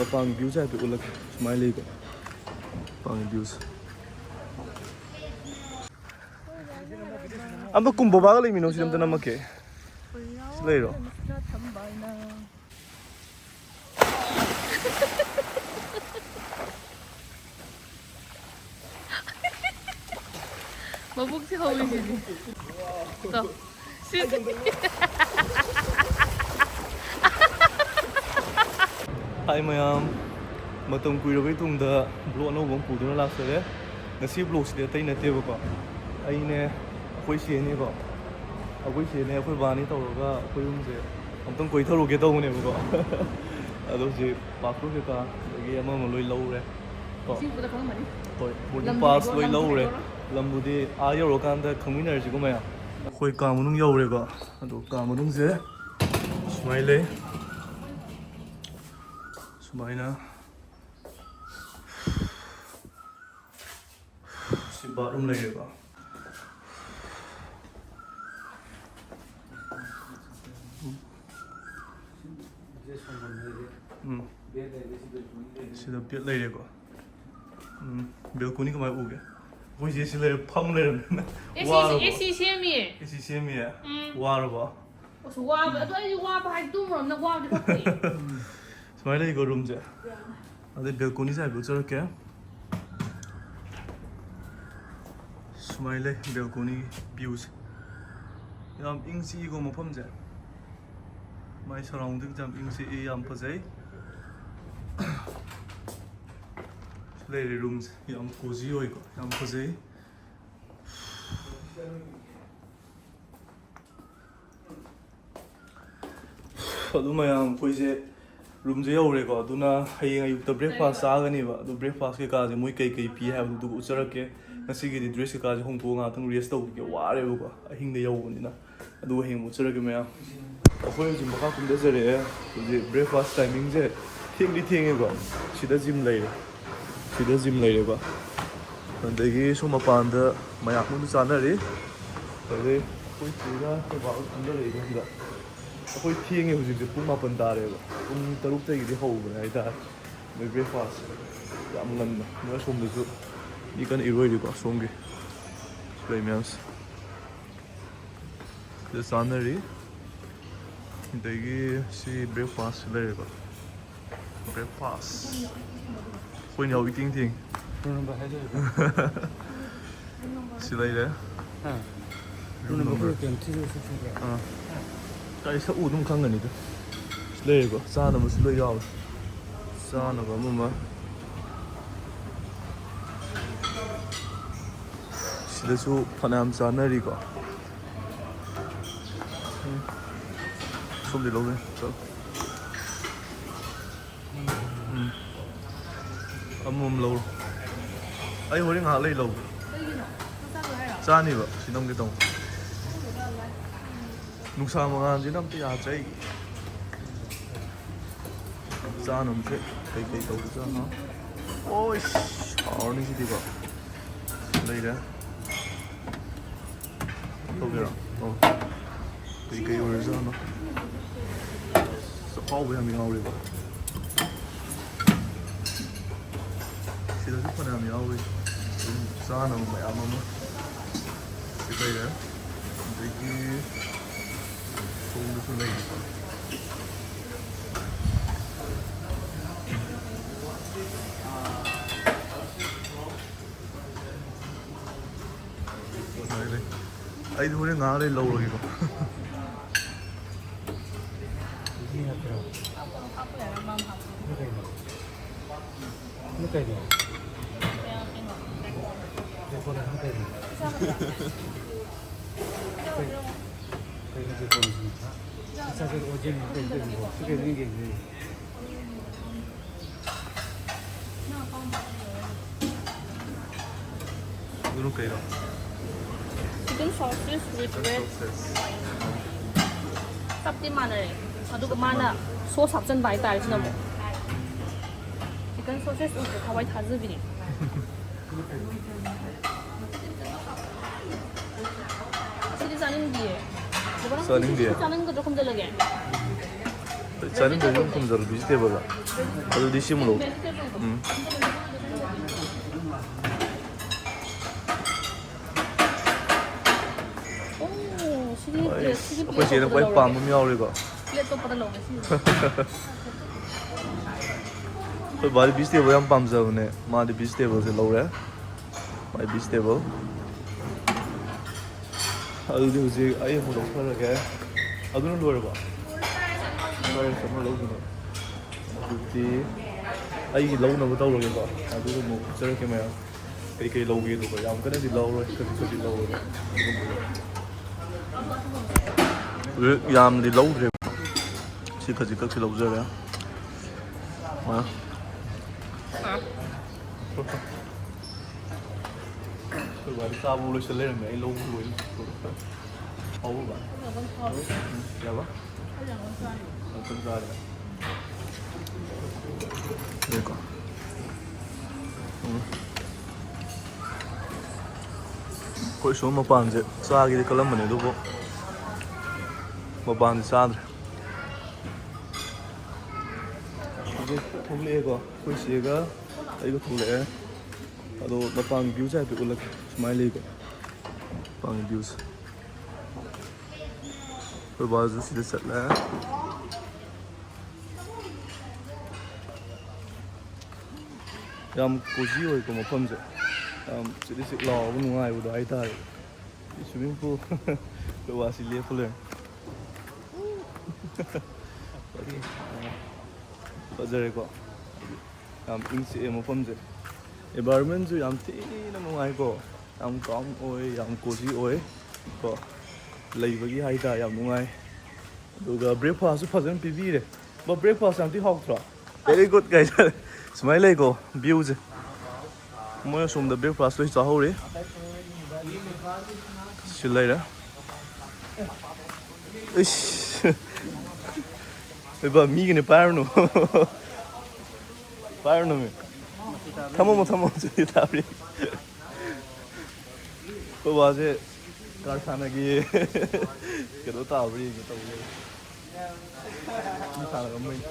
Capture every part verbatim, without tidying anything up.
ꯃꯄꯥꯟꯒꯤ view ꯁꯦ ꯍꯥꯏꯐꯦꯠ ꯎꯠꯂꯛꯀꯦ꯫ ꯁꯨꯃꯥꯏꯅ ꯂꯩꯀꯣ, ꯃꯄꯥꯟꯒꯤ view ꯁꯦ꯫ ꯑꯝꯇ ꯀꯨꯝꯕ ꯕꯥꯒ ꯂꯩꯃꯤꯟꯅꯧ, ꯁꯤꯗ ꯑꯝꯇ ꯅꯝꯃꯛꯀꯦ꯫ ꯁꯤ ꯂꯩꯔꯣ꯫ ꯃꯕꯨꯛꯁꯦ ꯍꯧꯔꯤꯁꯤꯗꯤ꯫ ꯇꯣ꯫ ꯁꯤ꯫ ꯍꯥꯏ ꯃꯌꯥꯝ, ꯃꯇꯝ ꯀꯨꯏꯔꯕꯩ ꯇꯨꯡꯗ vlog ꯑꯅꯧꯕ ꯑꯃ ꯄꯨꯗꯨꯅ ꯂꯥꯛꯆꯔꯦ꯫ ꯉꯁꯤ vlogꯁꯤꯗꯤ ꯑꯇꯩ ꯅꯠꯇꯦꯕꯀꯣ, ꯑꯩꯅꯦ, ꯑꯩꯈꯣꯏ ꯆꯦꯅꯦꯀꯣ, ꯑꯩꯈꯣꯏ ꯆꯦꯅꯦ, ꯑꯩꯈꯣꯏ ꯕꯥꯅꯤ ꯇꯧꯔꯒ ꯑꯩꯈꯣꯏ ꯑꯍꯨꯝꯁꯦ ꯑꯝꯇꯪ ꯀꯣꯏꯊꯔꯨꯒꯦ ꯇꯧꯕꯅꯦꯕꯀꯣ꯫ ꯑꯗꯣ ꯍꯧꯖꯤꯛ passport ꯀꯩꯀꯥ ꯑꯗꯒꯤ ꯑꯃ ꯑꯃ ꯂꯣꯏ ꯂꯧꯔꯦ ꯀꯣ꯫ ꯁꯤ ꯎꯕꯗ ꯈꯪꯉꯝꯃꯅꯤ꯫ ꯍꯣꯏ, boarding pass ꯂꯣꯏ ꯂꯧꯔꯦ꯫ ꯂꯝꯕꯨꯗꯤ ꯑꯥ ꯌꯧꯔꯀꯥꯟꯗ ꯈꯪꯃꯤꯟꯅꯔꯁꯤꯀꯣ ꯃꯌꯥꯝ꯫ ꯑꯩꯈꯣꯏ ꯀꯥ ꯃꯅꯨꯡ ꯌꯧꯔꯦꯀꯣ꯫ ꯑꯗꯣ ꯀꯥ ꯃꯅꯨꯡꯁꯦ ꯁꯨꯃꯥꯏꯅ ꯂꯩ꯫ ꯁꯨꯃꯥꯏꯅ꯫ ꯁꯤ bathroom ꯂꯩꯔꯦꯀꯣ꯫ ꯎꯝ꯫ ꯁꯤꯗ bed ꯂꯩꯔꯦꯀꯣ꯫ ꯎꯝ, balcony ꯀꯃꯥꯏꯅ ꯎꯒꯦ? ꯑꯩꯈꯣꯏ ꯆꯦ ꯁꯤ ꯂꯩꯔꯦ, ꯐꯝ ꯂꯩꯔꯝꯃꯦ꯫ AC ꯋꯥꯔꯕꯣ? AC ꯁꯦꯝꯃꯤꯌꯦ꯫ AC ꯁꯦꯝꯃꯤꯌꯦ? ꯎꯝ꯫ ꯋꯥꯔꯕꯣ? ꯑꯁ, ꯋꯥꯕ, ꯑꯗꯣ ꯑꯩꯗꯤ ꯋꯥꯕ ꯍꯥꯏꯗꯤ ꯇꯨꯝꯃꯨꯔꯕꯅ ꯋꯥꯕꯗꯤ ꯈꯔ ꯐꯩ꯫ ꯁꯨꯃꯥꯏꯅ ꯂꯩꯀꯣ roomꯁꯦ꯫ ꯑꯗꯩ balconyꯁꯦ ꯍꯥꯏꯐꯦꯠ ꯎꯠꯆꯔꯛꯀꯦ꯫ ꯁꯨꯃꯥꯏꯅ ꯂꯩ balcony viewꯁꯦ꯫ ꯌꯥꯝ ꯏꯪ ꯆꯤꯛꯏꯀꯣ ꯃꯐꯝꯁꯦ꯫ ꯃꯥꯏ surrounding ꯌꯥꯝ ꯏꯪ ꯆꯤꯛꯏ, ꯌꯥꯝ ꯐꯖꯩ꯫ ꯂꯩꯔꯤ roomꯁꯦ ꯌꯥꯝ cozy ꯑꯣꯏꯀꯣ, ꯌꯥꯝ ꯐꯖꯩ꯫ ꯑꯗꯨ ꯃꯌꯥꯝ, ꯑꯩꯈꯣꯏꯁꯦ roomꯁꯦ ꯌꯧꯔꯦꯀꯣ꯫ ꯑꯗꯨꯅ ꯍꯌꯦꯡ ꯑꯌꯨꯛꯇ breakfast ꯆꯥꯒꯅꯦꯕ꯫ ꯑꯗꯨ breakfast ꯀꯩꯀꯥꯁꯦ ꯃꯣꯏ ꯀꯩꯀꯩ ꯄꯤ ꯍꯥꯏꯕꯗꯨ ꯑꯗꯨꯒ ꯎꯠꯆꯔꯛꯀꯦ꯫ ꯉꯁꯤꯒꯤꯗꯤ dress ꯀꯩꯀꯥꯁꯦ ꯍꯣꯡꯗꯣꯛꯑꯒ ꯉꯥꯛꯇꯪ rest ꯇꯧꯈꯤꯒꯦ, ꯋꯥꯔꯦꯕꯀꯣ ꯑꯍꯤꯡꯗ ꯌꯧꯕꯅꯤꯅ꯫ ꯑꯗꯨꯒ ꯍꯌꯦꯡ ꯎꯠꯆꯔꯛꯀꯦ ꯃꯌꯥꯝ꯫ ꯑꯩꯈꯣꯏ ꯍꯧꯖꯤꯛ ꯃꯈꯥ ꯀꯨꯝꯊꯖꯔꯛꯑꯦ꯫ ꯍꯧꯖꯤꯛ breakfast timingꯁꯦ ꯊꯦꯡꯗꯤ ꯊꯦꯡꯉꯦꯀꯣ꯫ ꯁꯤꯗ gym ꯂꯩꯔꯦ꯫ ꯁꯤꯗ gym ꯂꯩꯔꯦꯀꯣ꯫ ꯑꯗꯒꯤ ꯁꯣꯝ ꯃꯄꯥꯟꯗ ꯃꯌꯥꯝ ꯑꯃ ꯆꯥꯅꯔꯤ꯫ ꯑꯗꯩ ꯑꯩꯈꯣꯏ ꯆꯦꯒ ꯑꯩꯈꯣꯏ ꯕꯥꯒ ꯀꯨꯝꯊꯔꯛꯏꯅꯦ ꯁꯤꯗ꯫ ꯑꯩꯈꯣꯏ ꯊꯦꯡꯉꯦ ꯍꯧꯖꯤꯛꯁꯦ, ꯄꯨꯡ ꯃꯥꯄꯟ ꯇꯥꯔꯦꯕ꯫ ꯄꯨꯡ ꯇꯔꯨꯛꯇꯒꯤꯗꯤ ꯍꯧꯕꯅꯦ ꯍꯥꯏꯇꯥꯔꯦ ꯃꯣꯏ ꯕ꯭ꯔꯦꯛꯐꯥꯁ꯫ ꯌꯥꯝ ꯉꯟꯅ꯫ ꯃꯣꯏ ꯑꯁꯣꯝꯗꯁꯨ ꯃꯤ ꯀꯟꯅ ꯏꯔꯣꯏꯔꯤꯀꯣ, ꯑꯁꯣꯝꯒꯤ ꯁꯤꯂꯩ ꯃꯌꯥꯝꯁꯦ꯫ ꯁꯤꯗ ꯆꯥꯅꯔꯤ꯫ ꯑꯗꯒꯤ ꯁꯤ ꯕ꯭ꯔꯦꯛꯐꯥꯁ ꯂꯩꯔꯦꯀꯣ꯫ ꯕ꯭ꯔꯦꯛꯐꯥꯁ꯫ ꯑꯩꯈꯣꯏꯅ ꯌꯥꯎ ꯏꯊꯦꯡ ꯊꯦꯡ꯫ ꯁꯤ ꯂꯩꯔꯦ꯫ Room number. ꯑꯥ꯫ ꯀꯥꯏ ꯁꯛꯎ ꯑꯗꯨꯝ ꯈꯪꯒꯅꯤꯗ꯫ ꯁꯤ ꯂꯩꯔꯦꯀꯣ꯫ ꯆꯥꯅꯕꯁꯨ ꯂꯣꯏ ꯌꯥꯎꯔꯦ꯫ ꯆꯥꯅꯕ ꯑꯃ ꯑꯃ꯫ ꯁꯤꯗꯁꯨ ꯐꯅꯌꯥꯝ ꯆꯥꯅꯔꯤꯀꯣ꯫ ꯎꯝ꯫ ꯁꯣꯝꯗꯤ ꯂꯧꯔꯦ꯫ ꯆꯠꯂꯣ꯫ ꯎꯝ꯫ ꯑꯃꯃꯝ ꯂꯧꯔꯣ꯫ ꯑꯩ ꯍꯣꯔꯦꯟ ꯉꯥꯏꯍꯥꯛ ꯂꯩ ꯂꯧꯒꯦ꯫ ꯆꯥꯅꯤꯕ꯫ ꯁꯤ ꯅꯝꯒꯦ ꯇꯧꯕ꯫ ꯅꯨꯡꯁꯥ ꯃꯉꯥꯜꯁꯤꯅ ꯑꯝꯇ ꯌꯥꯗ꯭ꯔꯦ ꯑꯩ꯫ ꯆꯥꯅꯕꯁꯦ ꯀꯩꯀꯩ ꯇꯧꯕꯖꯥꯠꯅꯣ? ꯑꯣꯏꯁ! ꯍꯥꯎꯔꯅꯤ ꯁꯤꯗꯤꯀꯣ꯫ ꯂꯩꯔꯦ꯫ ꯇꯧꯒꯦꯔꯣ? ꯑꯣ꯫ ꯀꯩꯀꯩ ꯑꯣꯏꯔꯖꯥꯠꯅꯣ? ꯑꯍꯥꯎꯕ ꯌꯥꯝ ꯌꯥꯎꯔꯦꯕ꯫ ꯁꯤꯗꯁꯨ ꯐꯅꯌꯥꯝ ꯌꯥꯎꯔꯤ꯫ ꯑꯗꯨꯝ ꯆꯥꯅꯕ ꯃꯌꯥꯝ ꯑꯃ꯫ ꯁꯤ ꯂꯩꯔꯦ꯫ ꯑꯗꯒꯤ ꯁꯣꯝꯗꯁꯨ ꯂꯩ꯫ ꯑꯩꯗꯤ ꯍꯣꯔꯦꯟ ꯉꯥꯏꯍꯥꯛ ꯂꯩ ꯂꯧꯔꯒꯦꯀꯣ꯫ ꯀꯩꯅꯣ? ꯀꯩꯅꯣ? ꯀꯩꯅꯣ? ꯀꯩꯅꯣ? ꯑꯗꯨꯅ ꯀꯩꯅꯣ? Chicken sausage with red. ꯆꯞꯇꯤ ꯃꯥꯟꯅꯔꯦ꯫ ꯑꯗꯨꯒ ꯃꯥꯅ ꯁꯣꯁ ꯍꯥꯞꯆꯟꯕ ꯍꯥꯏꯇꯥꯔꯦ ꯁꯤꯅ ꯑꯃꯨꯛ꯫ Chicken sausage with red ꯍꯋꯥꯏ ꯊꯥꯖꯕꯤꯅꯦ꯫ ꯑꯁꯤꯗꯤ ꯆꯥꯅꯤꯡꯗꯤꯌꯦ꯫ ꯆꯥꯅꯤꯡꯗꯦ꯫ ꯆꯥꯅꯤꯡꯗ꯭ꯔꯁꯨ ꯑꯗꯨꯝ ꯈꯨꯝꯖꯜꯂꯣ, vegetable-ꯗ꯫ ꯑꯗꯨꯗꯤ ꯁꯤꯃꯨꯛ ꯂꯧ꯫ ꯎꯝ꯫ ꯑꯣ, ꯁꯤꯗꯤ ꯑꯩ, plate, ꯁꯤꯗꯤ plate ꯑꯩꯈꯣꯏ ꯆꯦꯅ ꯑꯇꯣꯞꯄꯗ ꯈ꯭ꯋꯥꯏ ꯂꯧꯔꯒꯦ꯫ ꯄꯥꯝꯕ ꯑꯃ ꯌꯥꯎꯔꯤꯀꯣ꯫ Plate ꯑꯇꯣꯞꯄꯗ ꯂꯧꯒꯦ, ꯁꯤꯗꯤ꯫ ꯑꯩꯈꯣꯏ ꯕꯥꯗꯤ vegetable ꯌꯥꯝ ꯄꯥꯝꯖꯕꯅꯦ, ꯃꯥꯗꯤ vegetable-ꯁꯦ ꯂꯧꯔꯦ꯫ My vegetable꯫ ꯑꯗꯨꯗꯤ ꯍꯧꯖꯤꯛ ꯑꯩ ꯑꯃꯨꯛ ꯂꯧꯊꯔꯒꯦ꯫ ꯑꯗꯨꯅ ꯂꯣꯏꯔꯕꯣ? Fry rice ꯑꯃ ꯂꯧꯗꯣꯏꯅꯦ꯫ ꯑꯗꯨꯗꯤ ꯑꯩꯒꯤ ꯂꯧꯅꯕ ꯇꯧꯔꯒꯦꯀꯣ꯫ ꯑꯗꯨꯒ ꯑꯃꯨꯛ ꯎꯠꯆꯔꯛꯀꯦ ꯃꯌꯥꯝ꯫ ꯀꯩꯀꯩ ꯂꯧꯒꯦꯗꯨꯀꯣ꯫ ꯌꯥꯝ ꯀꯟꯅꯗꯤ ꯂꯧꯔꯣꯏ꯫ ꯈꯖꯤꯛ ꯈꯖꯤꯛ ꯂꯧꯔꯒꯦ꯫ ꯍꯧꯖꯤꯛ ꯌꯥꯝꯗꯤ ꯂꯧꯗ꯭ꯔꯦ꯫ ꯁꯤ ꯈꯖꯤꯛ ꯈꯛꯁꯤ ꯂꯧꯖꯔꯦ꯫ ꯑ꯫ ꯑꯩꯈꯣꯏ ꯕꯥꯗꯤ ꯆꯥꯕ ꯂꯣꯏꯁꯤꯜ ꯂꯩꯔꯝꯃꯦ, ꯑꯩ ꯂꯧꯕ ꯂꯣꯏ꯫ ꯍꯥꯎꯕ꯭ꯔꯥ? ꯌꯥꯕ? ꯉꯥꯛꯇꯪ ꯆꯥꯔꯦ꯫ ꯌꯦꯡꯀꯣ꯫ ꯎꯝ꯫ ꯑꯩꯈꯣꯏ ꯁꯣꯝ ꯃꯄꯥꯟꯁꯦ ꯆꯥꯒꯦꯗꯤ ꯈꯜꯂꯝꯕꯅꯦ, ꯑꯗꯨꯕꯨ ꯃꯄꯥꯟꯁꯦ ꯆꯥꯗ꯭ꯔꯦ꯫ ꯍꯧꯖꯤꯛ ꯊꯣꯛꯂꯛꯑꯦꯀꯣ, ꯑꯩꯈꯣꯏ ꯆꯦꯒ ꯑꯩꯒ ꯊꯣꯛꯂꯛꯑꯦ꯫ ꯑꯗꯣ ꯃꯄꯥꯟꯒꯤ view-ꯁꯦ ꯍꯥꯏꯐꯦꯠ ꯎꯠꯂꯛꯀꯦ꯫ ꯁꯨꯃꯥꯏꯅ ꯂꯩꯀꯣ ꯃꯄꯥꯟꯒꯤ view-ꯁꯦ꯫ ꯑꯩꯈꯣꯏ ꯕꯥꯁꯨ ꯁꯤꯗ ꯆꯠꯂꯦ꯫ ꯌꯥꯝ cozy ꯑꯣꯏꯀꯣ ꯃꯐꯝꯁꯦ꯫ ꯌꯥꯝ ꯆꯤꯛꯂꯤ ꯆꯤꯛ ꯂꯥꯎꯔꯒ ꯅꯨꯡꯉꯥꯏꯕꯗꯣ ꯍꯥꯏꯇꯥꯔꯦ꯫ Swimming pool꯫ ꯑꯩꯈꯣꯏ ꯕꯥꯁꯤ ꯂꯦꯞꯄ ꯂꯩꯔꯦ꯫ ꯐꯖꯔꯦꯀꯣ꯫ ꯌꯥꯝ ꯏꯪ ꯆꯤꯛꯑꯦ ꯃꯐꯝꯁꯦ꯫ Environment-ꯁꯨ ꯌꯥꯝ ꯊꯤꯅ ꯅꯨꯡꯉꯥꯏꯀꯣ꯫ ꯌꯥꯝ calm ꯑꯣꯏ, ꯌꯥꯝ cozy ꯑꯣꯏ ꯀꯣ꯫ ꯂꯩꯕꯒꯤ ꯍꯥꯏꯇꯥꯔꯦ ꯌꯥꯝ ꯅꯨꯡꯉꯥꯏ꯫ ꯑꯗꯨꯒ breakfast-ꯁꯨ ꯐꯖꯅ ꯄꯤꯕꯤꯔꯦ꯫ ꯕ, breakfast ꯌꯥꯝ ꯊꯤ ꯍꯥꯎꯇ꯭ꯔꯣ? Very good guys꯫ ꯁꯨꯃꯥꯏꯅ ꯂꯩꯀꯣ view-ꯁꯦ꯫ ꯃꯣꯏ ꯑꯁꯣꯝꯗ breakfast ꯂꯣꯏ ꯆꯥꯍꯧꯔꯤ꯫ ꯁꯤ ꯂꯩꯔꯦ꯫ ꯏꯁ꯫ ꯏꯕ, ꯃꯤꯒꯤꯅꯦ, ꯄꯥꯏꯔꯨꯅꯨ꯫ ꯄꯥꯏꯔꯨꯅꯨꯃꯤ꯫ ꯊꯝꯃꯝꯃꯣ, ꯊꯝꯃꯝꯃꯣ, ꯆꯨꯂꯤ ꯇꯥꯕ꯭ꯔꯤ꯫ ꯑꯩꯈꯣꯏ ꯕꯥꯁꯦ ꯀꯥꯔ ꯁꯥꯟꯅꯒꯤ ꯀꯩꯅꯣ ꯇꯥꯕ꯭ꯔꯥ ꯌꯦꯡꯒꯦ ꯇꯧꯕꯅꯦ꯫ ꯃꯤ ꯁꯥꯟꯅꯔꯝꯕꯩꯅꯦ꯫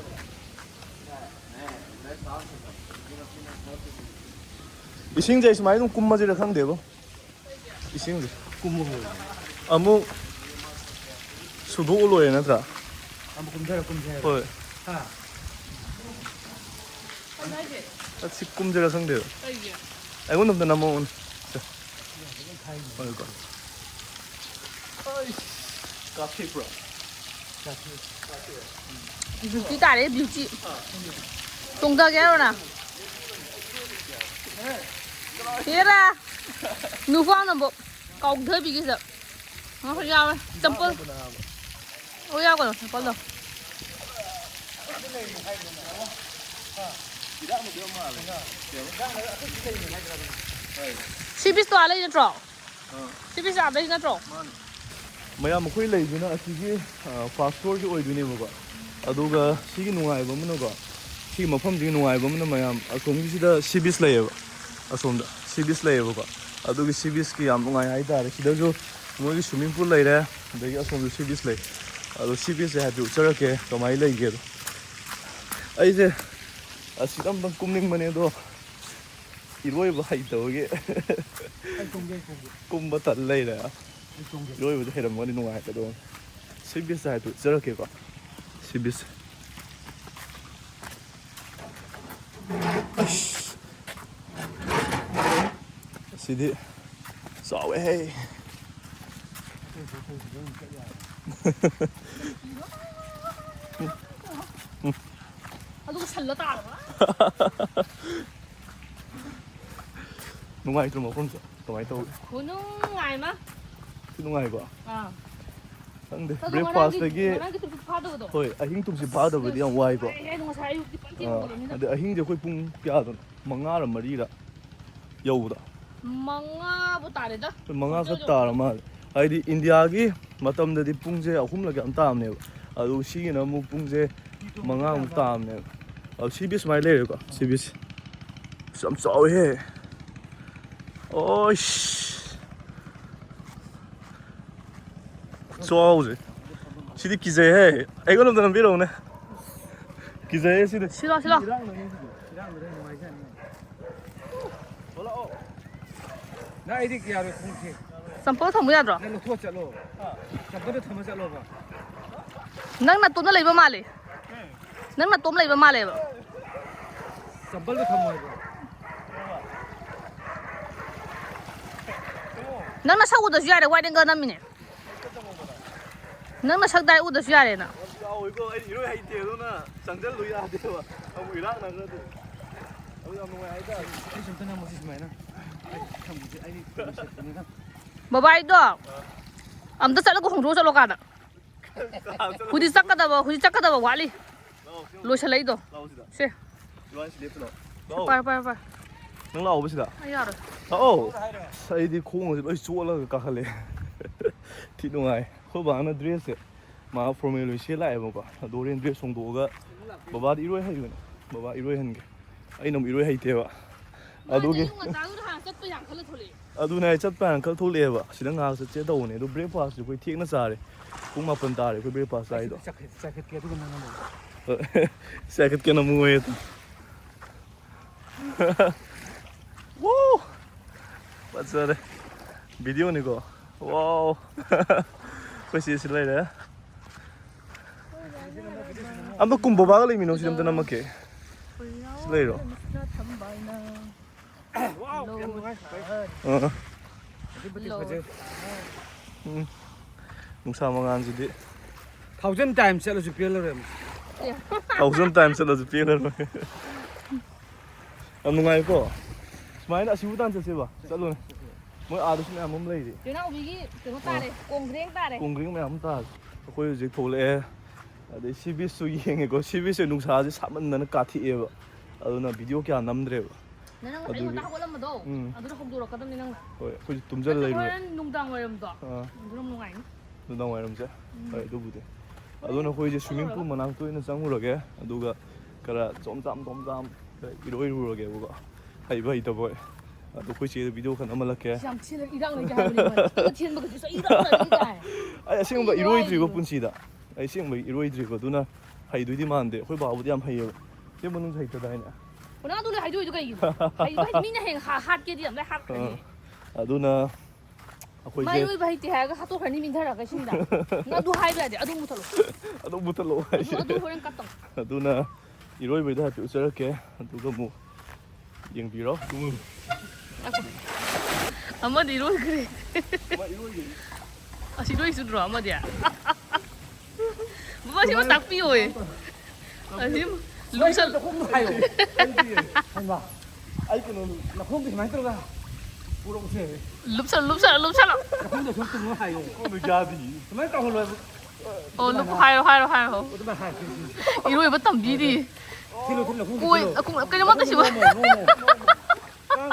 ꯏꯁꯤꯡꯁꯦ ꯁꯨꯃꯥꯏꯅ ꯑꯗꯨꯝ ꯀꯨꯝꯃꯁꯤꯔ ꯈꯪꯗꯦꯕꯣ꯫ ꯏꯁꯤꯡꯁꯦ ꯀꯨꯝꯃ ꯑꯃꯨꯛ ꯁꯨꯗꯣꯛꯑ ꯂꯣꯏꯔꯦ ꯅꯠꯇ꯭ꯔꯥ? ꯑꯃꯨꯛ ꯀꯨꯝꯊꯔ ꯀꯨꯝꯊꯔ꯫ ꯍꯣꯏ꯫ ꯍꯥ? ꯑꯁꯤ ꯀꯨꯝꯁꯤꯔ ꯈꯪꯗꯦꯕ꯫ ꯑꯩꯉꯣꯟꯗ ꯑꯝꯇ ꯅꯝꯃꯛꯑꯣꯅꯦ꯫ ꯁꯦ꯫ ꯍꯣꯏꯀꯣ꯫ ꯑꯩꯁ, ꯀꯥꯞꯊꯦꯛꯄ꯭ꯔꯣ? ꯕ꯭ꯌꯨꯇꯤ ꯇꯥꯔꯦ, ꯕ꯭ꯌꯨꯇꯤ꯫ ꯆꯣꯡꯊꯒꯦ ꯍꯥꯏꯔꯣ ꯅꯪ? ꯍꯦꯔꯥ! ꯅꯨꯄꯥꯅꯕꯨ ꯀꯥꯎꯊꯕꯤꯒꯦ ꯁꯤꯗ꯫ ꯉꯥꯏꯈꯣ, ꯌꯥꯎꯋꯦ꯫ ꯆꯝꯄꯜ꯫ ꯑꯣ, ꯌꯥꯎꯒꯅꯨ, ꯆꯝꯄꯜꯗꯣ꯫ ꯁꯤ ꯕꯤꯁꯇꯣ ꯑꯥ ꯂꯩ ꯅꯠꯇ꯭ꯔꯣ? ꯁꯤ ꯕꯤꯁ ꯑꯥꯗꯩ ꯅꯠꯇ꯭ꯔꯣ? ꯃꯌꯥꯝ ꯑꯩꯈꯣꯏ ꯂꯩꯗꯨꯅ ꯑꯁꯤꯒꯤ, ꯑ, ꯐꯥꯔꯁ ꯐ꯭ꯂꯣꯔꯁꯤ ꯑꯣꯏꯗꯣꯏꯅꯦꯕꯀꯣ꯫ ꯑꯗꯨꯒ ꯁꯤꯒꯤ ꯅꯨꯡꯉꯥꯏꯕ ꯑꯃꯅꯀꯣ, ꯁꯤꯒꯤ ꯃꯐꯝꯁꯤꯒꯤ ꯅꯨꯡꯉꯥꯏꯕ ꯑꯃꯅ ꯃꯌꯥꯝ ꯑꯁꯣꯝꯒꯤꯁꯤꯗ ꯁꯤ ꯕꯤꯁ ꯂꯩꯌꯦꯕ꯫ ꯑꯁꯣꯝꯗ ꯁꯤ ꯕꯤꯁ ꯂꯩꯌꯦꯕꯀꯣ꯫ ꯑꯗꯨꯒꯤ ꯁꯤ ꯕꯤꯁꯀꯤ ꯌꯥꯝ ꯅꯨꯡꯉꯥꯏ ꯍꯥꯏꯇꯥꯔꯦ꯫ ꯁꯤꯗꯁꯨ ꯃꯣꯏꯒꯤ ꯁ꯭ꯋꯤꯃꯤꯡ ꯄꯨꯜ ꯂꯩꯔꯦ, ꯑꯗꯒꯤ ꯑꯁꯣꯝꯗ ꯁꯤ ꯕꯤꯁ ꯂꯩ꯫ ꯑꯗꯣ ꯁꯤ ꯕꯤꯁꯁꯦ ꯍꯥꯏꯐꯦꯠ ꯎꯠꯆꯔꯛꯀꯦ ꯀꯃꯥꯏꯅ ꯂꯩꯒꯦꯗꯣ꯫ ꯑꯩꯁꯦ ꯑꯁꯤꯗ ꯑꯝꯇꯪ ꯀꯨꯝꯅꯤꯡꯕꯅꯦ ꯑꯗꯣ ꯏꯔꯣꯏꯕ ꯍꯩꯇꯕꯒꯤ ꯑꯩ ꯀꯨꯝꯒꯦ, ꯑꯩ ꯀꯨꯝꯒꯦ꯫ ꯀꯨꯝꯕ ꯇꯜ ꯂꯩꯔꯦ꯫ ꯑꯩ ꯀꯨꯝꯒꯦ꯫ ꯏꯔꯣꯏꯕꯗꯤ ꯍꯩꯔꯝꯃꯒꯗꯤ ꯅꯨꯡꯉꯥꯏꯒꯗꯧꯕꯅꯤ꯫ ꯁꯤ ꯕꯤꯁ ꯍꯥꯏꯗꯨ ꯆꯠꯂꯛꯀꯦꯀꯣ꯫ ꯁꯤ ꯕꯤꯁ꯫ ꯑꯁ! ꯑꯁꯤꯗꯤ ꯆꯥꯎꯋꯦꯍꯦ꯫ ꯑꯗꯨꯒ ꯁꯜꯂ ꯇꯥꯔꯕ? ꯅꯨꯡꯉꯥꯏꯇ꯭ꯔꯣ ꯃꯐꯝꯁꯦ? ꯀꯃꯥꯏꯅ ꯇꯧꯋꯤ? ꯈꯨꯅꯨꯡꯉꯥꯏ ꯑꯃ꯫ ꯊꯤ ꯅꯨꯡꯉꯥꯏꯕ? ꯑꯥ꯫ ꯈꯪꯗꯦ, ꯑꯗꯣ ꯉꯔꯥꯡꯒꯤ, breakfast ꯇꯒꯤ ꯉꯔꯥꯡꯒꯤ ꯇꯨꯝꯁꯤꯠ ꯐꯥꯗꯕꯗꯣ꯫ ꯍꯣꯏ, ꯑꯍꯤꯡ ꯇꯨꯝꯁꯤꯠ ꯐꯥꯗꯕꯗꯤ ꯌꯥꯝ ꯋꯥꯏꯀꯣ꯫ ꯑꯁ, ꯉꯁꯥꯏ ꯑꯌꯨꯛꯇꯤ ꯐꯖꯅ ꯑꯥ, ꯊꯦꯡꯉꯕꯅꯤꯅ꯫ ꯑꯗꯩ ꯑꯍꯤꯡꯁꯦ ꯑꯩꯈꯣꯏ ꯄꯨꯡ ꯀꯌꯥꯗꯅꯣ? ꯃꯉꯥꯔ ꯃꯔꯤꯔ ꯌꯧꯕꯗꯣ? ꯃꯉꯥꯕꯨ ꯇꯥꯔꯦꯗ꯫ ꯍꯣꯏ, ꯃꯉꯥ ꯈꯔ ꯇꯥꯔ ꯃꯥꯜꯂꯦ꯫ ꯍꯥꯏꯗꯤ ꯏꯟꯗꯤꯌꯥꯒꯤ ꯃꯇꯝꯗꯗꯤ ꯄꯨꯡꯁꯦ ꯑꯍꯨꯝꯂ ꯀꯌꯥꯝ ꯇꯥꯕꯅꯦꯕ꯫ ꯑꯗꯨ ꯁꯤꯒꯤꯅ ꯑꯃꯨꯛ ꯄꯨꯡꯁꯦ ꯃꯉꯥꯃꯨꯛ ꯇꯥꯕꯅꯦꯕ꯫ ꯑꯗꯨ ꯁꯤ ꯕꯤꯁ ꯁꯨꯃꯥꯏꯅ ꯂꯩꯔꯦꯀꯣ, ꯁꯤ ꯕꯤꯁ꯫ ꯑꯁ, ꯌꯥꯝ ꯆꯥꯎꯋꯤꯍꯦ꯫ ꯑꯣꯏꯁ꯫ ꯆꯥꯎꯁꯦ꯫ ꯁꯤꯗꯤ ꯀꯤꯖꯩꯍꯦ꯫ ꯑꯩꯉꯣꯟꯗ ꯑꯝꯇ ꯅꯝꯕꯤꯔꯛꯎꯅꯦ꯫ ꯀꯤꯖꯩꯍꯦ ꯁꯤꯗꯤ꯫ ꯁꯤꯂꯣ, ꯁꯤꯂꯣ꯫ ꯏꯔꯥꯡꯅꯔꯦ ꯁꯤꯗꯤ꯫ ꯏꯔꯥꯡꯅꯔꯦ ꯅꯨꯡꯉꯥꯏꯖꯥꯠꯅꯤ꯫ ꯊꯣꯛꯂꯛꯑꯣ꯫ ꯅꯪ ꯑꯩꯗꯤ ꯌꯥꯔꯣꯏ ꯈꯣꯡꯁꯦ꯫ ꯆꯝꯄꯜ ꯊꯝꯕ ꯌꯥꯗ꯭ꯔꯣ? ꯅꯪ ꯂꯧꯊꯣꯛꯑ ꯆꯠꯂꯣ꯫ ꯆꯝꯄꯜꯗꯣ ꯊꯝꯃ ꯆꯠꯂꯣꯕ꯫ ꯅꯪ ꯅꯇꯣꯝꯗ ꯂꯩꯕ ꯃꯥꯜꯂꯦ꯫ ꯅꯪ ꯅꯇꯣꯝ ꯂꯩꯕ ꯃꯥꯜꯂꯦꯕ꯫ ꯆꯝꯄꯜꯗꯣ ꯊꯝꯃꯣ ꯍꯥꯏꯕ꯫ ꯅꯪ ꯅꯁꯛ ꯎꯗ꯭ꯔꯁꯨ ꯌꯥꯔꯦ, white angle ꯅꯝꯃꯤꯅꯦ꯫ ꯅꯪ ꯅꯁꯛ direct ꯎꯗ꯭ꯔꯁꯨ ꯌꯥꯔꯦꯅ꯫ ꯌꯥꯎꯋꯦꯀꯣ, ꯑꯩ ꯏꯔꯣꯏ ꯍꯩꯇꯦ, ꯑꯗꯨꯅ ꯆꯪꯁꯤꯜꯂꯨ ꯌꯥꯗꯦꯕ꯫ ꯑꯃꯨꯛ ꯏꯔꯥꯛꯅꯈ꯭ꯔꯗꯤ꯫ ꯑꯗꯨ ꯌꯥꯝ ꯅꯨꯡꯉꯥꯏ ꯍꯥꯏꯇꯥꯔꯦ꯫ ꯑꯩ ꯁꯨꯝꯇ ꯅꯝꯃꯨꯁꯤ ꯁꯨꯃꯥꯏꯅ꯫ ꯑꯩ ꯊꯝꯃꯨꯁꯤ, ꯑꯩ ꯀꯩꯅꯣ ꯁꯦꯠꯄꯅꯤꯅ꯫ ꯕꯕꯥꯏꯗꯣ ꯑꯝꯇ ꯆꯠꯂꯒ ꯍꯣꯡꯗꯣꯛꯑ ꯆꯠꯂꯣ ꯀꯥꯗ꯫ ꯍꯧꯖꯤꯛ ꯆꯠꯀꯗꯕ, ꯍꯧꯖꯤꯛ ꯆꯠꯀꯗꯕ ꯋꯥꯠꯂꯤ꯫ ꯂꯥꯛꯑꯣ, ꯁꯤ ꯑꯃꯨꯛ ꯂꯣꯏꯁꯤꯜꯂꯛꯏꯗꯣ꯫ ꯂꯥꯛꯑꯣ ꯁꯤꯗ꯫ ꯁꯦ꯫ ꯏꯕꯥꯅꯤ ꯁꯤ ꯂꯦꯞꯁꯤ ꯂꯥꯛꯑꯣ꯫ ꯂꯥꯛꯑꯣ꯫ ꯄꯥꯏ, ꯄꯥꯏ, ꯄꯥꯏ꯫ ꯅꯪ ꯂꯥꯛꯑꯣꯕ ꯁꯤꯗ꯫ ꯑꯩ ꯌꯥꯔꯣꯏ꯫ ꯂꯥꯛꯑꯣ꯫ ꯑꯁ, ꯑꯩꯗꯤ ꯈꯣꯡꯒꯁꯦ ꯂꯣꯏ ꯆꯣꯠꯂꯒ ꯀꯥꯈꯠꯂꯦ꯫ ꯊꯤ ꯅꯨꯡꯉꯥꯏ꯫ ꯑꯩꯈꯣꯏ ꯕꯥꯅ dressꯁꯦ ꯃꯥ formal ꯑꯣꯏꯅ ꯁꯦꯠ ꯂꯥꯛꯑꯦꯕꯀꯣ꯫ ꯑꯗꯣ ꯍꯣꯔꯦꯟ dress ꯍꯣꯡꯗꯣꯛꯑꯒ ꯕꯕꯥꯗꯤ ꯏꯔꯣꯏ ꯍꯩꯕꯅꯦ꯫ ꯕꯕꯥ ꯏꯔꯣꯏ ꯍꯟꯒꯦ꯫ ꯑꯩꯅ ꯑꯃꯨꯛ ꯏꯔꯣꯏ ꯍꯩꯇꯦꯕ꯫ ꯃꯥꯗꯤ ꯑꯗꯨꯒꯤ ꯑꯌꯨꯛ ꯉꯟꯇꯥꯗꯨꯗ ꯍꯥꯟꯅ ꯆꯠꯄ ꯌꯥꯝ ꯈꯜꯂ ꯊꯣꯛꯂꯛꯑꯦ꯫ ꯑꯗꯨꯅꯦ ꯑꯩ ꯆꯠꯄ ꯍꯥꯟꯅ ꯈꯜꯂ ꯊꯣꯛꯂꯛꯑꯦꯕ꯫ ꯁꯤꯗ ꯉꯥꯏꯍꯥꯛ ꯆꯠꯁꯦ ꯇꯧꯕꯅꯦ꯫ ꯑꯗꯣ breakfastꯁꯦ ꯑꯩꯈꯣꯏ ꯊꯦꯡꯅ ꯆꯥꯔꯦ꯫ ꯄꯨꯡ ꯃꯥꯄꯟ ꯇꯥꯔꯦ ꯑꯩꯈꯣꯏ breakfast ꯆꯥꯏꯗꯣ꯫ ꯆꯥꯏꯈꯠ-, ꯆꯥꯏꯈꯠꯀꯦ ꯑꯗꯨꯒ ꯅꯪ ꯑꯃꯨꯛ꯫ ꯆꯥꯏꯈꯠꯀꯦꯅ ꯑꯃꯨꯛ ꯑꯣꯏꯌꯦ꯫ Woo! ꯐꯖꯔꯦ꯫ Videoꯅꯤꯀꯣ꯫ Wow! ꯑꯩꯈꯣꯏ ꯆꯦꯁꯤ ꯂꯩꯔꯦ꯫ ꯑꯝꯇ ꯀꯨꯝ, ꯕꯕꯥꯒ ꯂꯩꯃꯤꯟꯅꯧ, ꯁꯤꯗ ꯑꯝꯇ ꯅꯝꯃꯛꯀꯦ꯫ ꯁꯤ ꯂꯩꯔꯣ꯫ Wow, ꯌꯥꯝ ꯅꯨꯡꯉꯥꯏ꯫ ꯑꯥ꯫ ꯑꯗꯨꯛ ꯃꯇꯤꯛ ꯐꯖꯩ꯫ ꯎꯝ꯫ ꯅꯨꯡꯁꯥ ꯃꯉꯥꯜꯁꯤꯗꯤ꯫ Thousand times ꯆꯠꯂꯁꯨ ꯄꯦꯜꯂꯔꯣꯏ ꯑꯃꯨꯛ꯫ Thousand times ꯆꯠꯂꯁꯨ ꯄꯦꯜꯂꯔꯣꯏ꯫ ꯌꯥꯝ ꯅꯨꯡꯉꯥꯏꯀꯣ꯫ ꯁꯨꯃꯥꯏꯅ ꯑꯁꯤꯕꯨ ꯇꯥꯟ ꯆꯠꯁꯦꯕ꯫ ꯆꯠꯂꯨꯅꯦ꯫ ꯃꯣꯏ ꯑꯥꯗꯁꯨ ꯃꯌꯥꯝ ꯑꯃ ꯂꯩꯔꯤ꯫ ꯆꯦꯅꯥꯎꯕꯤꯒꯤ ꯀꯩꯅꯣ ꯇꯥꯔꯦ, ꯑꯥ꯫ ꯀꯣꯡꯒ꯭ꯔꯦꯡ ꯇꯥꯔꯦ꯫ ꯀꯣꯡꯒ꯭ꯔꯦꯡ ꯃꯌꯥꯝ ꯑꯃ ꯇꯥꯔꯦ꯫ ꯑꯩꯈꯣꯏ ꯍꯧꯖꯤꯛ ꯊꯣꯛꯂꯛꯑꯦ꯫ ꯑꯗꯩ sea beachꯁꯨ ꯌꯦꯡꯉꯦꯀꯣ꯫ Sea beachꯁꯦ ꯅꯨꯡꯁꯥꯁꯦ ꯁꯥꯃꯟꯗꯅ ꯀꯥꯊꯦꯛꯑꯦꯕ꯫ ꯑꯗꯨꯅ video ꯀꯌꯥ ꯅꯝꯗ꯭ꯔꯦꯕ꯫ ꯅꯪ ꯉꯁꯥꯏ ꯑꯌꯨꯛ ꯑꯗꯨꯒꯤ ꯉꯟꯇꯥ ꯍꯧꯒꯠꯂꯝꯕꯗꯣ, ꯎꯝ꯫ ꯑꯗꯨꯗ ꯍꯧꯗꯣꯔꯛꯀꯗꯕꯅꯤ ꯅꯪꯅ꯫ ꯍꯣꯏ, ꯑꯩꯈꯣꯏꯁꯨ ꯇꯨꯝꯖꯜ ꯅꯠꯇ꯭ꯔꯒ ꯂꯩꯔꯨꯔꯦ꯫ ꯍꯣꯔꯦꯟ ꯅꯨꯡꯗꯥꯡ ꯋꯥꯏꯔꯝꯗꯣ, ꯑꯥ꯫ ꯑꯗꯨꯅ ꯅꯨꯡꯉꯥꯏꯅꯤ꯫ ꯅꯨꯡꯗꯥꯡ ꯋꯥꯏꯔꯝꯁꯦ? ꯎꯝ꯫ ꯍꯣꯏ, ꯑꯗꯨꯕꯨꯗꯤ꯫ ꯍꯣꯔꯦꯟ ꯑꯗꯨꯅ ꯑꯩꯈꯣꯏꯁꯦ swimming pool ꯇꯧꯔꯒ꯫ ꯃꯅꯥꯛꯇ ꯑꯣꯏꯅ ꯆꯪꯉꯨꯔꯒꯦ, ꯑꯗꯨꯒ ꯈꯔ ꯆꯣꯝ ꯆꯥꯝ ꯆꯣꯝ ꯆꯥꯝ ꯈꯔ ꯏꯔꯣꯏꯔꯨꯔꯒꯦꯕꯀꯣ꯫ ꯍꯩꯕ ꯍꯩꯇꯕ ꯍꯣꯏ꯫ ꯑꯗꯣ ꯑꯩꯈꯣꯏ ꯆꯦꯗ ꯚꯤꯗꯤꯑꯣ ꯈꯔ ꯅꯝꯍꯜꯂꯛꯀꯦ꯫ ꯌꯥꯝ ꯊꯤꯅ ꯏꯔꯥꯡ ꯂꯩꯇꯦ ꯍꯥꯏꯕꯅꯤ ꯃꯥ꯫ ꯊꯤꯅ ꯊꯦꯟꯕꯒꯁꯨ ꯁꯛ ꯏꯔꯥꯡ ꯂꯩꯇꯦ ꯀꯥꯏ꯫ ꯑꯩ ꯑꯁꯦꯡꯕ ꯀꯩꯅꯣ ꯏꯔꯣꯏꯗ꯭ꯔꯤꯕ ꯍꯥꯏꯁꯤꯕꯣ? ꯄꯨꯟꯁꯤꯗ꯫ ꯑꯩ ꯑꯁꯦꯡꯕ ꯏꯔꯣꯏꯗ꯭ꯔꯤꯕ, ꯑꯗꯨꯅ ꯍꯩꯗꯣꯏꯗꯤ ꯃꯥꯟꯗꯦ꯫ ꯑꯩꯈꯣꯏ ꯕꯥꯕꯨꯗꯤ ꯌꯥꯝ ꯍꯩꯌꯦꯕ꯫ ꯁꯤ ꯃꯅꯨꯡꯁꯨ ꯍꯩꯇꯗꯥꯏꯅꯦ? ꯀꯅꯥꯗꯨꯅ ꯍꯥꯏꯗꯣꯏꯗꯣ ꯀꯩꯒꯤꯅꯣ? ꯍꯩꯕ ꯍꯥꯏꯁꯦ ꯃꯤꯅ ꯍꯌꯦꯡ ꯍꯥ-, ꯍꯥꯠꯀꯦꯗꯤ ꯌꯥꯝ ꯂꯥꯏ ꯍꯥꯠꯈ꯭ꯔꯅꯤ꯫ ꯑꯗꯨꯅ ꯃꯥ ꯑꯩꯈꯣꯏꯁꯦ ꯏꯔꯣꯏꯕ ꯍꯩꯇꯦ ꯍꯥꯏꯔꯒ ꯍꯥꯠꯇꯣꯛꯈ꯭ꯔꯅꯤ ꯃꯤꯟꯊꯔꯒ ꯏꯁꯤꯡꯗ꯫ ꯅꯪ ꯑꯗꯨ ꯍꯥꯏꯕ ꯌꯥꯗꯦ, ꯑꯗꯨ ꯃꯨꯊꯠꯂꯣ꯫ ꯑꯗꯨꯝ ꯃꯨꯊꯠꯂꯛꯑꯣ ꯑꯗꯨ ꯍꯥꯏꯁꯦ꯫ ꯑꯗꯨ ꯍꯣꯔꯦꯟ ꯀꯠ ꯇꯧ꯫ ꯑꯗꯨꯅ ꯏꯔꯣꯏꯕꯩꯗ ꯍꯥꯏꯐꯦꯠ ꯎꯠꯆꯔꯛꯀꯦ, ꯑꯗꯨꯒ ꯑꯃꯨꯛ ꯌꯦꯡꯕꯤꯔꯣ꯫ ꯑꯃꯗꯤ ꯏꯔꯣꯏꯈ꯭ꯔꯦ꯫ ꯑꯁꯤ ꯏꯔꯣꯏꯁꯨꯗ꯭ꯔꯣ ꯑꯃꯗꯤ? ꯕꯕꯥ, ꯁꯤꯃ ꯇꯥꯛꯄꯤꯌꯣꯌꯦ꯫ ꯑꯁꯤ ꯂꯨꯞꯁꯜ- ꯅꯈꯣꯡꯗꯣ ꯍꯥꯏꯌꯣ꯫ ꯍꯩꯃꯥ, ꯑꯩ ꯀꯩꯅꯣ, ꯅꯈꯣꯡꯗꯣ ꯁꯨꯃꯥꯏꯅ ꯇꯧꯔꯒ ꯄꯨꯔꯛꯎꯁꯦ꯫ ꯂꯨꯞꯁꯜ-, ꯂꯨꯞꯁꯜ-, ꯂꯨꯞꯁꯜꯂꯣ꯫ ꯅꯈꯣꯡꯗꯣ ꯁꯨꯝ ꯇꯨꯝꯃꯣ ꯍꯥꯏꯌꯣ꯫ ꯀꯣꯟꯅ ꯌꯥꯗꯤ꯫ ꯁꯨꯃꯥꯏꯅ ꯇꯧꯍꯜꯂꯣ ꯍꯥꯏꯕ꯫ ꯑꯣ, ꯂꯨꯞꯄꯣ ꯍꯥꯏꯔꯣ, ꯍꯥꯏꯔꯣ, ꯍꯥꯏꯔꯣ꯫ ꯑꯗꯨꯃꯥꯏꯅ ꯍꯥꯏ, ꯁꯤ, ꯁꯤ꯫ ꯏꯔꯣꯏꯕ ꯇꯝꯕꯤꯔꯤ꯫ ꯊꯤꯜꯂꯣ, ꯊꯤꯜꯂꯣ, ꯅꯈꯣꯡꯗꯣ ꯑꯣꯏ, ꯊꯤꯜꯂꯣ꯫ ꯑꯈꯣꯡ-, ꯀꯩꯅꯣꯃꯇ ꯁꯤꯕ- ꯅꯣꯝꯃꯣ, ꯅꯣꯝꯃꯣ, ꯅꯣꯝꯃꯣ꯫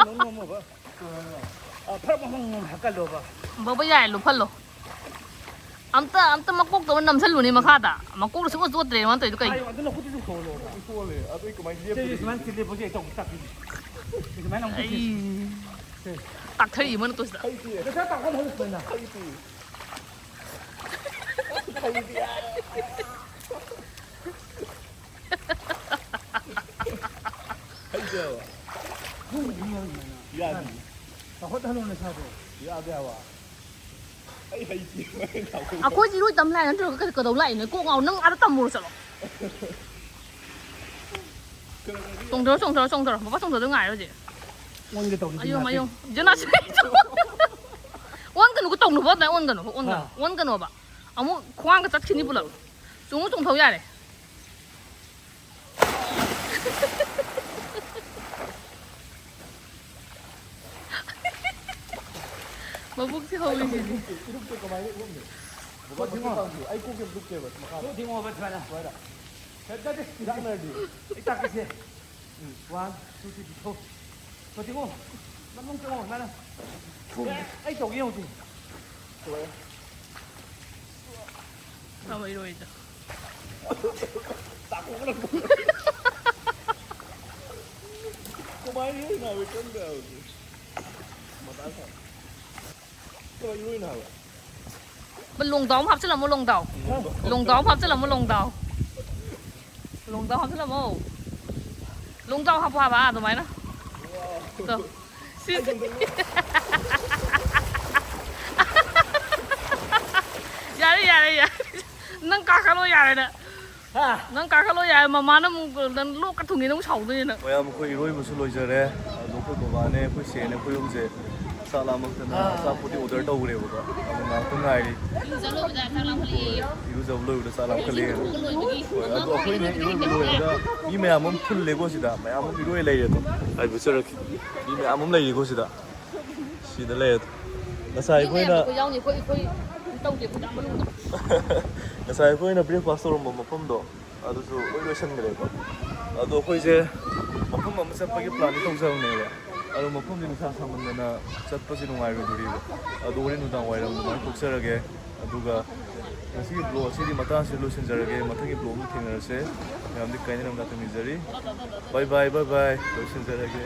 ꯅꯣꯝꯃꯣ, ꯅꯣꯝꯃꯣꯕ꯫ ꯑ, ꯐꯔꯛ ꯃꯐꯝ ꯍꯥꯞꯀꯜꯂꯣꯕ꯫ ꯕꯕꯥ, ꯌꯥꯏ, ꯂꯨꯞꯍꯜꯂꯣ꯫ ꯑꯝꯇ, ꯑꯝꯇ ꯃꯀꯣꯛꯇꯣ ꯑꯃ ꯅꯝꯁꯜꯂꯨꯅꯦ ꯃꯈꯥꯗ꯫ ꯃꯀꯣꯛꯇꯣ ꯁꯨꯡꯑꯣꯠ ꯑꯣꯠꯇ꯭ꯔꯦ ꯃꯥꯅ ꯇꯧꯔꯤꯗꯣ ꯀꯩꯒꯤ? ꯍꯥꯏꯌꯣ, ꯑꯗꯨ ꯅꯈꯨꯠꯇꯨꯁꯨ ꯍꯣꯜꯂꯣꯕ꯫ ꯍꯣꯜꯂꯦ꯫ ꯑꯗꯨ ꯑꯩ ꯀꯃꯥꯏꯅ ꯁꯦ, ꯂꯦꯞꯇꯣꯏꯅꯣ? ꯁꯨꯃꯥꯏꯅ ꯊꯤꯜꯂꯦ, ꯄꯣꯠꯁꯦ ꯑꯩ ꯇꯧ-, ꯇꯥꯛꯄꯤꯒꯦ꯫ ꯁꯨꯃꯥꯏꯅ ꯑꯃꯨꯛ ꯑꯩ ꯊꯤꯜ-, ꯁꯦ꯫ ꯇꯥꯛꯊꯔꯛꯏ ꯃꯥꯅ ꯇꯧꯁꯤꯗ꯫ ꯍꯩꯇꯦ꯫ ꯅꯁꯥ ꯇꯥꯛꯐꯝ ꯍꯧꯔꯛꯄꯅ꯫ ꯍꯩꯇꯦ꯫ ꯍꯩꯇꯦ꯫ ꯍꯩꯇꯦꯕ꯫ ꯌꯥꯗꯦ꯫ ꯇꯥꯈꯠꯍꯜꯂꯣ ꯅꯁꯥꯗꯣ꯫ ꯌꯥꯗꯦ ꯍꯥꯏꯕ꯫ ꯑꯩ ꯍꯩꯇꯦ꯫ ꯑꯩꯈꯣꯏꯁꯦ ꯏꯔꯣꯏ ꯇꯝ ꯂꯥꯛꯑꯦ ꯅꯠꯇ꯭ꯔꯒ ꯀꯩ-, ꯀꯩꯗꯧ ꯂꯥꯛꯏꯅꯣ? ꯀꯣꯛ ꯉꯥꯎ-, ꯅꯪ ꯑꯥꯗ ꯇꯝꯃꯨꯔꯣ ꯆꯠꯂꯣ꯫ ꯆꯣꯡꯊꯔꯣ, ꯆꯣꯡꯊꯔꯣ, ꯆꯣꯡꯊꯔꯣ꯫ ꯕꯕꯥ ꯆꯣꯡꯊꯗꯣ ꯉꯥꯏꯔꯦ ꯍꯧꯖꯤꯛ꯫ ꯑꯣꯟꯒꯦ ꯇꯧꯔꯤ, ꯑꯌꯣ, ꯖꯤꯝꯅꯥꯁꯇꯤꯛ꯫ ꯑꯌꯣ꯫ ꯖꯤꯝꯅꯥꯁꯇꯤꯛ꯫ ꯑꯣꯟꯒꯅꯨꯀꯣ, ꯇꯧꯅꯨꯀꯣ, ꯑꯗꯨꯃꯥꯏꯅ ꯑꯣꯟꯒꯅꯨ, ꯑꯣꯟꯒꯅꯨ꯫ ꯑꯥ꯫ ꯑꯣꯟꯒꯅꯣꯕ꯫ ꯑꯃꯨꯛ ꯈ꯭ꯋꯥꯡꯒ ꯆꯠꯈꯤꯅꯤ ꯄꯨꯂꯞ꯫ ꯆꯣꯡꯉꯨ, ꯆꯣꯡꯊꯧ ꯌꯥꯔꯦ꯫ ꯃꯕꯨꯛꯁꯦ ꯍꯧꯔꯤꯁꯤꯗꯤ꯫ ꯏꯔꯨꯞꯇꯣ ꯀꯃꯥꯏꯅ ꯏꯔꯨꯞꯅꯤ? ꯕꯕꯥ, ꯃꯇꯦꯡ ꯄꯥꯡꯕꯤꯌꯨ꯫ ꯑꯩ ꯀꯣꯛꯁꯦ ꯂꯨꯞꯀꯦꯕ, ꯃꯈꯥꯗ꯫ ꯈꯨꯠ ꯊꯤꯡꯉꯣꯕ ꯁꯨꯃꯥꯏꯅ꯫ ꯁꯨꯃꯥꯏꯅ꯫ ꯅꯠꯇꯦ, ꯏꯔꯥꯛꯅꯔꯗꯤ꯫ ꯑꯩ ꯇꯥꯛꯀꯦꯁꯦ꯫ ꯎꯝ, one, two, three, four꯫ ꯈꯨꯠ ꯊꯤꯡꯉꯣ꯫ ꯅꯪ ꯅꯨꯡ ꯆꯪꯉꯣ, ꯁꯨꯃꯥꯏꯅ꯫ ꯑꯦ, ꯑꯩ ꯇꯧꯒꯦ ꯌꯦꯡꯉꯨꯁꯦ꯫ ꯇꯣꯛꯑꯦ꯫ ꯇꯧꯔꯣꯏꯗ꯫ ꯀꯃꯥꯏꯅ ꯏꯔꯣꯏꯅꯣ ꯍꯥꯏꯕ ꯈꯪꯗꯦ ꯍꯥꯏꯕꯁꯦ꯫ ꯏꯔꯣꯏꯅ ꯍꯥꯏꯕ꯫ ꯂꯣꯡꯗꯥꯎ ꯑꯃ ꯍꯥꯞꯆꯤꯜꯂꯝꯃꯣ, ꯂꯣꯡꯗꯥꯎ꯫ ꯂꯣꯡꯗꯥꯎ ꯑꯃ ꯍꯥꯞꯆꯤꯜꯂꯝꯃꯣ, ꯂꯣꯡꯗꯥꯎ꯫ ꯂꯣꯡꯗꯥꯎ ꯍꯥꯞꯆꯤꯜꯂꯝꯃꯣ꯫ ꯂꯣꯡꯗꯥꯎ ꯍꯥꯞꯄꯣ ꯍꯥꯏꯕ, ꯑꯗꯨꯃꯥꯏꯅ꯫ ꯇꯣ꯫ ꯁꯤ, ꯁꯤ꯫ ꯌꯥꯔꯦ, ꯌꯥꯔꯦ, ꯌꯥꯔꯦ꯫ ꯅꯪ ꯀꯥꯈꯠꯂꯣ, ꯌꯥꯔꯦ ꯅꯪ꯫ ꯍꯥ? ꯅꯪ ꯀꯥꯈꯠꯂꯣ, ꯌꯥꯔꯦ꯫ ꯃꯃꯥꯅ ꯑꯃꯨꯛ ꯅꯪ ꯂꯣꯛꯀ ꯊꯨꯡꯉꯦ, ꯅꯪ ꯁꯥꯎꯗꯣꯏꯅꯦ ꯅꯪ꯫ ꯃꯌꯥꯝ, ꯑꯩꯈꯣꯏ ꯏꯔꯣꯏꯕꯁꯨ ꯂꯣꯏꯖꯔꯦ꯫ ꯑꯗꯣ ꯑꯩꯈꯣꯏ ꯕꯕꯥꯅꯦ, ꯑꯩꯈꯣꯏ ꯁꯦꯅꯦ, ꯑꯩꯈꯣꯏ ꯑꯍꯨꯝꯁꯦ ꯆꯥꯛ ꯂꯥꯝꯃꯛꯇꯅ ꯑꯥ꯫ ꯑꯆꯥꯄꯣꯠꯇꯤ order ꯇꯧꯈ꯭ꯔꯦꯕꯀꯣ꯫ ꯑꯗꯣ ꯉꯥꯏꯍꯥꯛꯇꯪ ꯉꯥꯏꯔꯤ꯫ ꯏꯔꯨꯖ ꯂꯣꯏꯕꯗ ꯆꯥꯛ ꯂꯥꯝꯈꯠꯂꯛꯑꯦ꯫ ꯍꯣꯏ, ꯏꯔꯨꯖꯕ ꯂꯣꯏꯕꯗ ꯆꯥꯛ ꯂꯥꯝꯈꯠꯂꯛꯑꯦ꯫ ꯍꯣꯏ, ꯑꯗꯣ ꯑꯩꯈꯣꯏꯅ ꯏꯔꯣꯏꯕ ꯂꯣꯏꯔꯒ ꯃꯤ ꯃꯌꯥꯝ ꯑꯃ ꯐꯨꯜꯂꯦꯀꯣ ꯁꯤꯗ꯫ ꯃꯌꯥꯝ ꯑꯃ ꯏꯔꯣꯏ ꯂꯩꯔꯦ ꯑꯗꯣ꯫ ꯑꯩ ꯎꯠꯆꯔꯛꯀꯦ꯫ ꯃꯤ ꯃꯌꯥꯝ ꯑꯃ ꯂꯩꯔꯤꯀꯣ ꯁꯤꯗ꯫ ꯁꯤꯗ ꯂꯩꯔꯦ ꯑꯗꯣ꯫ ꯉꯁꯥꯏ ꯃꯤ ꯑꯩꯈꯣꯏꯅ ꯃꯌꯥꯝ ꯑꯩꯈꯣꯏ ꯌꯥꯎꯅꯤ, ꯑꯩꯈꯣꯏ, ꯑꯩꯈꯣꯏ ꯇꯧꯗꯦ, ꯑꯩꯈꯣꯏ ꯃꯅꯨꯡꯗ꯫ ꯉꯁꯥꯏ ꯑꯩꯈꯣꯏꯅ breakfast ꯇꯧꯔꯝꯕ ꯃꯐꯝꯗꯣ, ꯑꯗꯨꯁꯨ ꯂꯣꯏ ꯂꯣꯏꯁꯤꯟꯈ꯭ꯔꯦꯀꯣ꯫ ꯑꯗꯣ ꯑꯩꯈꯣꯏꯁꯦ ꯃꯐꯝ ꯑꯃ ꯆꯠꯄꯒꯤ planꯗꯤ ꯇꯧꯖꯕꯅꯦꯕ꯫ ꯑꯗꯣ ꯃꯐꯝꯁꯦ ꯅꯨꯡꯁꯥ ꯁꯥꯃꯟꯗꯅ ꯆꯠꯄꯁꯦ ꯅꯨꯡꯉꯥꯏꯔꯣꯏꯗꯣꯔꯤꯕ꯫ ꯑꯗꯣ ꯍꯣꯔꯦꯟ ꯅꯨꯡꯗꯥꯡ ꯋꯥꯏꯔꯝ ꯑꯗꯨꯃꯥꯏꯅ ꯊꯣꯛꯆꯔꯒꯦ꯫ ꯑꯗꯨꯒ ꯉꯁꯤꯒꯤ vlog ꯑꯁꯤꯗꯤ ꯃꯇꯥꯡꯁꯤꯗ ꯂꯣꯏꯁꯤꯟꯖꯔꯒꯦ꯫ ꯃꯊꯪꯒꯤ vlog ꯑꯃ ꯊꯦꯡꯅꯔꯁꯦ꯫ ꯃꯌꯥꯝꯗꯤ ꯀꯥꯏꯅꯔꯝꯗ ꯊꯝꯖꯔꯤ꯫ Bye bye, bye bye꯫ ꯂꯣꯏꯁꯤꯟꯖꯔꯒꯦ꯫